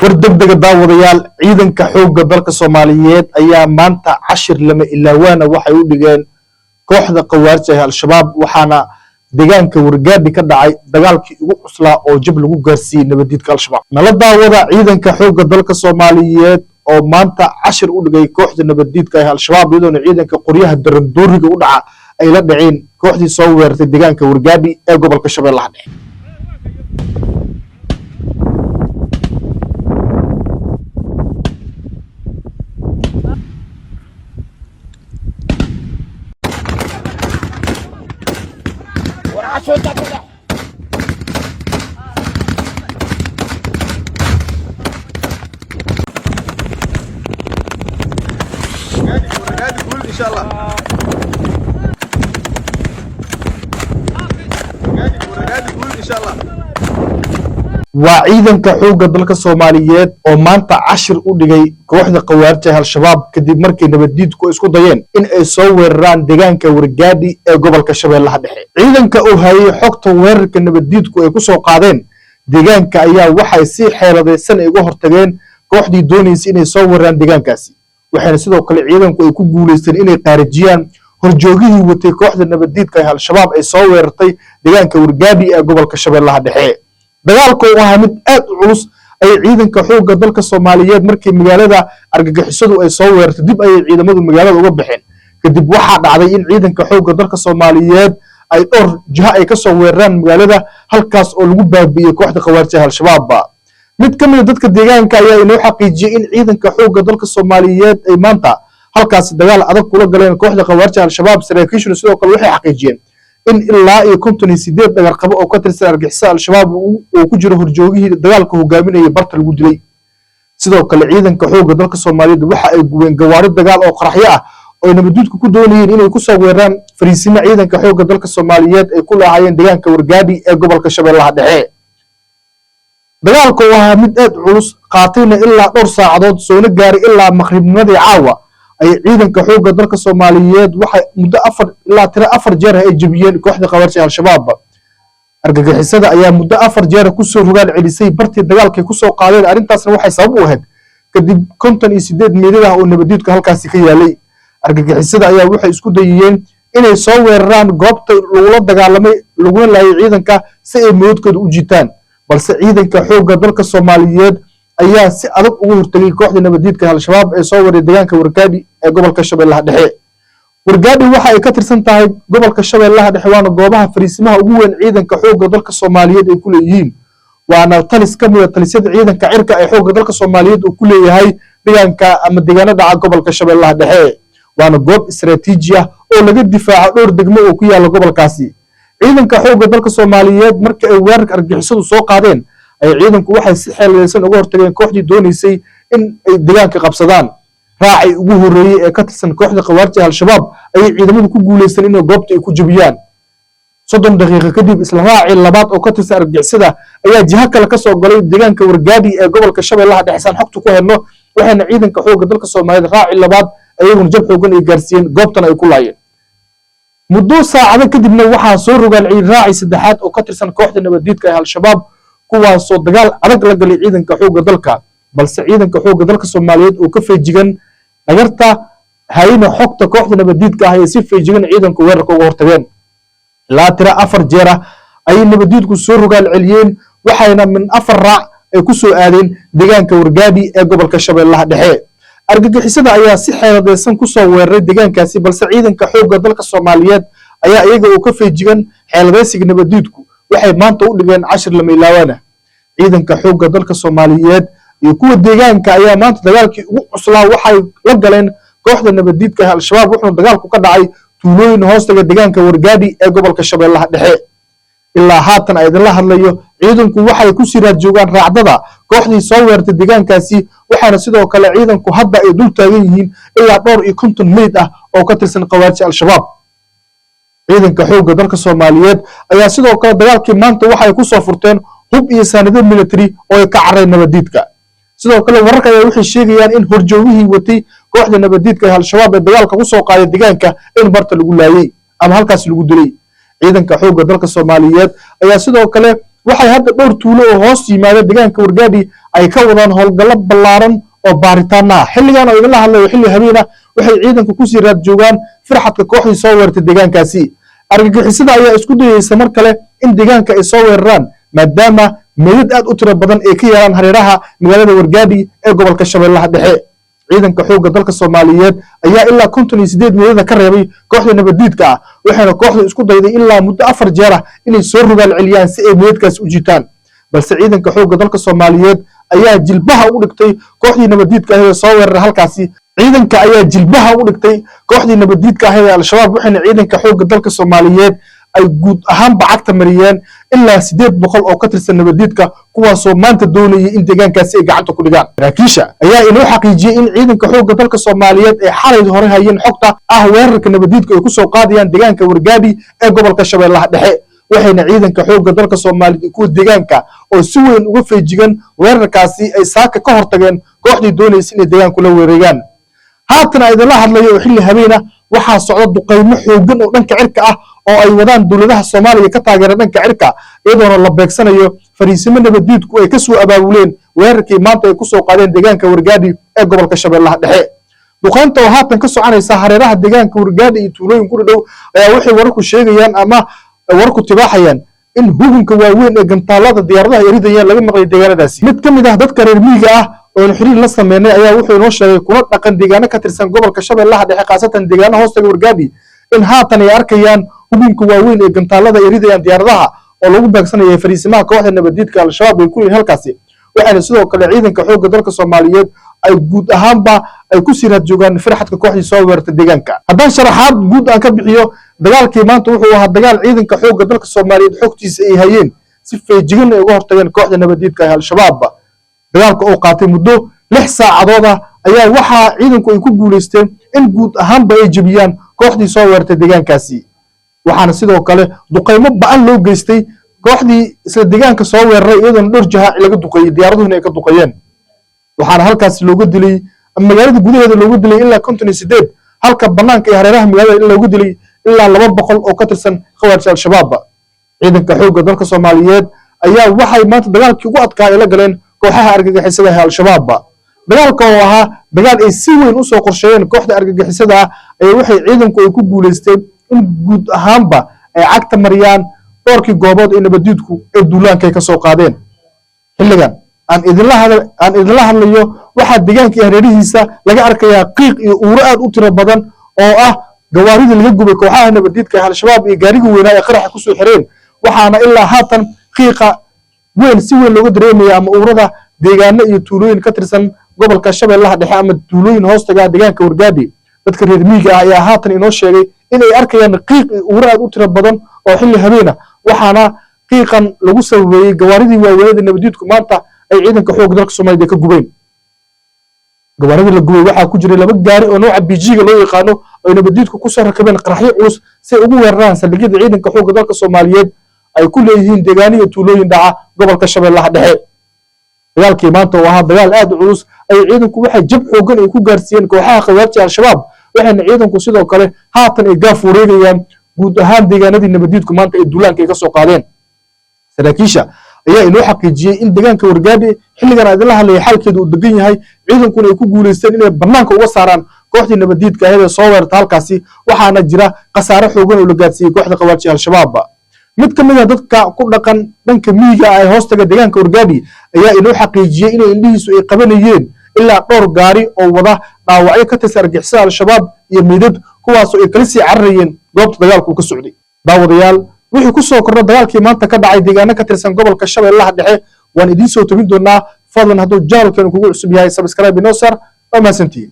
War degdega daawadayaal, ciidanka xoogga dalka Soomaaliyeed ayaa maanta cashir lama ilaawaana waxay u dhigeen kooxda khawaarij ah Al-Shabaab, waxaana deegaanka Wargaadhi ka dhacay dagaalkii ugu cuslaa oo jab lagu gaarsiiyey nabadiidka Al-Shabaab. Nala daawada ciidanka xoogga dalka Soomaaliyeed oo maanta cashir u dhigay kooxda nabadiidka ah Al-Shabaab, iyadoona ciidanka qoryaha darandooriga u dhaca ay la dhaceen kooxdii soo weerartay deegaanka Wargaadhi ee gobolka Shabeellaha Dhexe. Waa ciidanka xoogga dalka Soomaaliyeed oo maanta cashir u dhigay kooxda khawaarij ah Al-Shabaab kadib markii nabadiidku isku dayeen in ay soo weeraraan deegaanka Wargaadhi ee gobolka Shabeellaha Dhexe. Ciidanka oo hayay xogta weerarka nabadiidku ay ku soo qaadeen deegaanka ayaa waxay si xeeladaysan ay uga hortageen kooxdii doonaysay inay soo weeraraan deegaankaasi, waxayna sidoo kale ciidanku ay ku guuleysteen inay qaarijiyaan horjoogihii watay kooxda nabadiidka ah Al-Shabaab ay soo weerartay deegaanka Wargaadhi ee gobolka Shabeellaha Dhexe. Dagaalka oo ahaa mid aad u culus ayay ciidanka xoogga dalka Soomaaliyeed markii magaalada argagixisadu ay soo weerartay dib ayay ciidamadu magaalada uga baxeen. Kadib waxaa dhacday in ciidanka xoogga dalka Soomaaliyeed ay dhowr jiho ay ka soo weeraraan magaalada, halkaas oo lagu baabi'iyey kooxda khawaarij ah Al-Shabaab. Mid ka mid a dadka deegaanka ayaa inoo xaqiijiyey in ciidanka xoogga dalka Soomaaliyeed ay maanta halkaasi dagaal adag kula galeen kooxda khawaarij ah Al-Shabaab. Saraakiishuna sidoo kale waxay xaqiijiyeen in ilaa iyo 58 dhagarqabo oo ka tirsan argagixisada Al-Shabaab uu ku jiro horjoogihii dagaalka hogaaminayay barta lagu dilay. Sidoo kale ciidanka xoogga dalka Soomaaliyeed waxa ay gubeen gawaari dagaal oo qaraxyo ah oo ay nabaduudka ku doonayeen inay ku soo weeraraan fariisimo ciidanka xoogga dalka Soomaaliyeed ay ku lahaayeen deegaanka Wargaadhi ee gobolka Shabeellaha Dhexe. Dagaalka oo ahaa mid aad culus, qaatayna ilaa dhowr saacadood, soona gaaray ilaa maqribnimadii caawa, ay ciidanka xoogga dalka Soomaaliyeed waxay muddo afar ilaa tiro afar jeer ay jebiyeen kooxda khawaarij Al-Shabaab. Argagixisada ayaa muddo afar jeer kusoo rogaal celisay bartii dagaalkay kusoo qaadeen. Arrintaasna waxay sabab u ahayd kadib 58 meedad ah oo nabadiidku halkaasi ka yaalay. Argagixisada ayaa waxay isku dayayeen inay soo weeraraan goobta lagula dagaalamay laguna laayay ciidanka si ay moodkooda u jiitaan, balse ciidanka xoogga dalka Soomaaliyeed ayaa si adag uga hortagay kooxda nabadiidka Al-Shabaab ee soo waray deegaanka Wargaadhi ee gobolka Shabeellaha Dhexe. Wargaadhi waxa ay ka tirsan tahay gobolka Shabeellaha Dhexe, waana goobaha fariisimaha ugu weyn ciidanka xoogga dalka Soomaaliyeed ay ku leeyihiin, waana talis ka mid a talisyada ciidanka cirka ee xoogga dalka Soomaaliyeed uu ku leeyahay deegaanka ama deegaano dhaca gobolka Shabeellaha Dhexe, waana goob istaraatiiji ah oo laga difaaco dhowr degmo oo ku yaala gobolkaasi. Ciidanka xoogga dalka Soomaaliyeed markii ay weerarka argagixisadu soo qaadeen ay ciidanku waxay si xeeladaysan uga hortageen kooxdii doonaysay in ay deegaanka qabsadaan. Raacay ugu horreeyey ee ka tirsan kooxda khawaarij Al-Shabaab ayay ciidamadu ku guuleysteen inay goobta ay ku jebiyaan. 30 daqiiqo kadib isla raacii labaad oo ka tirsan argagixisada ayaa jiho kale ka soo galay deegaanka Wargaadhi ee gobolka Shabeellaha Dhexe saan xogta ku helno, waxayna ciidanka xoogga dalka Soomaaliyeed raacii labaad ayaguna jab xoogan ay gaarsiiyeen, goobtana ay ku laayeen. Muddo saacado kadibna waxaa soo rogaal raaci saddexaad oo ka tirsan kooxda nabadiidka ah Al-Shabaab, kuwaasoo dagaal adag la galay ciidanka xoogga dalka, balse ciidanka xoogga dalka Soomaaliyeed oo ka feejigan dhagarta hayna xogta kooxda nabadiidka ah ayay si feejigan ciidanku weerarka uga hortageen. Ilaa tiro afar jeer ah ayay nabadiidku soo rogaal celiyeen, waxayna min afar raac ay ku soo aadeen deegaanka Wargaadhi ee gobolka Shabeellaha Dhexe. Argagixisada ayaa si xeeladaysan ku soo weeraray deegaankaasi, balse ciidanka xoogga dalka Soomaaliyeed ayaa iyaga oo ka feejigan xeeladaysiga nabadiidku waxay maanta u dhigeen cashir lama ilaawaana. Ciidanka xoogga dalka Soomaaliyeed iyo kuwa deegaanka ayaa maanta dagaalkii ugu cuslaa waxay la galeen kooxda nabadiidka ah Al-Shabaab, wuxuuna dagaalku ka dhacay tuulooyin hoostaga deegaanka Wargaadhi ee gobolka Shabeellaha Dhexe. Ilaa haatan ay idinla hadlayo ciidanku waxay ku siraad joogaan raacdada kooxdii soo weerartay deegaankaasi, waxaana sidoo kale ciidanku hadda ay dul taagan yihiin ilaa dhowr iyo 50 meyd ah oo ka tirsan khawaarij Al-Shabaab. Ciidanka xoogga dalka Soomaaliyeed ayaa sidoo kale dagaalkii maanta waxay ku soo furteen hub iyo saanado military oo ay ka carreen nabadiidka. Sidoo kale wararka ayaa waxay sheegayaan in horjoogihii watay kooxda nabadiidka ee Al-Shabaab ee dagaalka ku soo qaaday deegaanka in barta lagu laayay ama halkaas lagu dilay. Ciidanka xoogga dalka Soomaaliyeed ayaa sidoo kale Waxay hadda dhowr tuulo oo hoos yimaada deegaanka Wargaadhi ay ka wadaan howlgallo ballaaran oo baaritaana ah. Xilligan oo idinla hadlayo, xilli habeen ah, waxay ciidanku kusii raad joogaan firxadka kooxdii soo weerartay deegaankaasi. Argagixisada ayaa isku dayeysa mar kale in deegaanka ay soo weeraraan, maadaama meydad aad u tiro badan ay ka yeelaan hareeraha magaalada Wargaadhi ee gobolka Shabeellaha Dhexe. Ciidanka xoogga dalka Soomaaliyeed ayaa ilaa 58 meydada ka reebay kooxda nabaddiidka ah, waxayna kooxda isku dayday ilaa muddo 4 jeer ah inay soo rogaal celiyaan si ay meydadkaasi u jiitaan, balse ciidanka xoogga dalka Soomaaliyeed ayaa jilbaha u dhigtay kooxdii nabaddiidka ahayd ee soo weeraray halkaasi. Ciidanka ayaa jilbaha u dhigtay kooxdii nabaddiidka ahayd ee Al-Shabaab, waxayna ciidanka xoogga dalka Soomaaliyeed ay guud ahaanba cagta mariyeen ilaa 800 oo ka tirsan nabaddiidka, kuwaasoo maanta doonayay in deegaankaasi ay gacanta ku dhigaan. Saraakiisha ayaa inoo xaqiijiyey in ciidanka xoogga dalka Soomaaliyeed ay xalay hore hayeen xogta ah weerarka nabaddiidku ay ku soo qaadayaan deegaanka Wargaadhi ee gobolka Shabeellaha Dhexe, waxayna ciidanka xoogga dalka Soomaaliyeed kuwa deegaanka oo si weyn uga feejigan weerarkaasi ay saaka ka hortageen kooxdii doonaysa inay deegaanku la wareegaan. Haatan a idinla hadlayo oo xilli habeena, waxaa socda duqaymo xoogan oo dhanka cirka ah oo ay wadaan dowladaha Soomaaliya ka taageera dhanka cirka, iyadoona la beegsanayo fariisimo nabaddiidku ay kasoo abaabuleen weerarkii maanta ay kusoo qaadeen deegaanka Wargaadhi ee gobolka Shabeellaha Dhexe. Duqaynta oo haatan ka soconaysa hareeraha deegaanka Wargaadhi iyo tuulooyin ku dhow ayaa waxay wararku sheegayaan ama wararku tibaaxayaan in hugunka waaweyn ee gantaalada diyaaradaha ay ridayaan laga maqlay deegaanadaasi. Mid ka mid ah dadka reer miyiga ah oonu xiriir la sameynay ayaa wuxuu inoo sheegay, kuna dhaqan deegaano ka tirsan gobolka Shabeellaha Dhexe, khaasatan deegaano hoostaga Wargaadhi, in haatan ay arkayaan hugunka waaweyn ee gantaalada ay ridayaan diyaaradaha oo lagu beegsanaya fariisimaha kooxda nabaddiidka Al-Shabaab ay ku yihiin halkaasi. Waxaana sidoo kale ciidanka xoogga dalka Soomaaliyeed ay guud ahaanba ay ku sii raad joogaan firxadka kooxdii soo weerartay deegaanka. Haddaan sharaxaad guud aan ka bixiyo dagaalkii maanta, wuxuu ahaa dagaal ciidanka xoogga dalka Soomaaliyeed xogtiisa ay hayeen, si feejigan ay uga hortageen kooxda nabaddiidka ee Al-Shabaab. Dagaalka oo qaatay muddo 6 saacadood ah ayaa waxaa ciidanku ay ku guulaysteen in guud ahaanba ay jebiyaan kooxdii soo weerartay deegaankaasi, waxaana sidoo kale duqaymo ba'an loo geystay kooxdii isla deegaanka soo weeraray, iyadoona dhowr jaha laga duqeeyey, diyaaraduhuna ay ka duqeeyeen. Waxaana halkaasi looga dilay, magaalada gudaheeda looga dilay ilaa 58, halka banaanka iyo hareeraha magaalada in looga dilay ilaa 200 oo ka tirsan khawaarij Al-Shabaab. Ciidanka xoogga dalka Soomaaliyeed ayaa waxay maanta dagaalkii ugu adkaa ay la galeen kooxaha argagixisada ee Al-Shabaab. Dagaalka oo ahaa dagaal ay si weyn usoo qorsheeyeen kooxda argagixisada ah ayaa waxay ciidanku ay ku guulaysteen in guud ahaanba ay cagta mariyaan dhowrkii goobood ee nabaddiidku ee duulaanka ay ka soo qaadeen. Xilligan aan idinla hadlayo, waxaa deegaanka iyo hareerihiisa laga arkayaa qiiq iyo uuro aad u tiro badan oo ah gawaaridii laga gubay kooxaha nabaddiidka ee Al-Shabaab iyo gaarigii weynaa ee qaraxa kusoo xireen. Waxaana ilaa haatan qiiqa weyn si weyn looga dareemaya ama uurada deegaano iyo tuulooyin ka tirsan gobolka Shabeellaha Dhexe ama tuulooyin hoostaga deegaanka Wargaadhi. Dadka reer miyiga ah ayaa haatan inoo sheegay inay arkayaan qiiq iyo uuro aad u tiro badan oo xilli habeena, waxaana qiiqan lagu sababeeyey gawaaridii waaweynada nabadiidku maanta ay ciidanka xoogga dalka Soomaaliya ka gubeen. Gawaaridii la gubay waxaa ku jiray laba gaari oo nooca BG-ga loo yaqaano ay nabadiidku kusoo rakabeen qaraxyo culus si ay ugu weeraraan saldhigyada ciidanka xoogga dalka Soomaaliyeed ay ku leeyihiin deegaano iyo tuulooyin dhaca gobolka Shabeellaha Dhexe. Dagaalkii maanta oo ahaa dagaal aad u culus ayay ciidanku waxay jab xoogan ay ku gaarsiiyeen kooxaha khawaarija Al-Shabaab, waxayna ciidanku sidoo kale haatan ay gaaf wareegayaan guud ahaan deegaanadii nabadiidku maanta ay duulaanka ay ka soo qaadeen. Saraakiisha ayaa inoo xaqiijiyey in deegaanka Wargaadhi xilligan aan idinla hadlaya xaalkeedu uu degan yahay, ciidankuna ay ku guulaysteen inay banaanka uga saaraan kooxdii nabadiidka ahayd ee soo weerarta halkaasi, waxaana jira khasaare xoogan oo la gaarsiiyey kooxda khawaarija Al-Shabaab. Mid ka mid a dadka ku dhaqan dhanka miyiga ah ee hoostaga deegaanka Wargaadhi ayaa inoo xaqiijiyey inay indhihiisu ay qabanayeen ilaa dhowr gaari oo wada dhaawacyo ka tirsan argixisada Al-Shabaab iyo meydad, kuwaasoo ay kala sii cararayeen goobta dagaalku ka socday. Daawadayaal, wixii ku soo kordha dagaalkii maanta ka dhacay deegaano ka tirsan gobolka Shabeellaha Dhexe waan idiin soo tobin doonaa. Fadlan, hadduu channelkeenu kugu cusub yahay, subscribe inoo sar. Waa mahadsantihiin.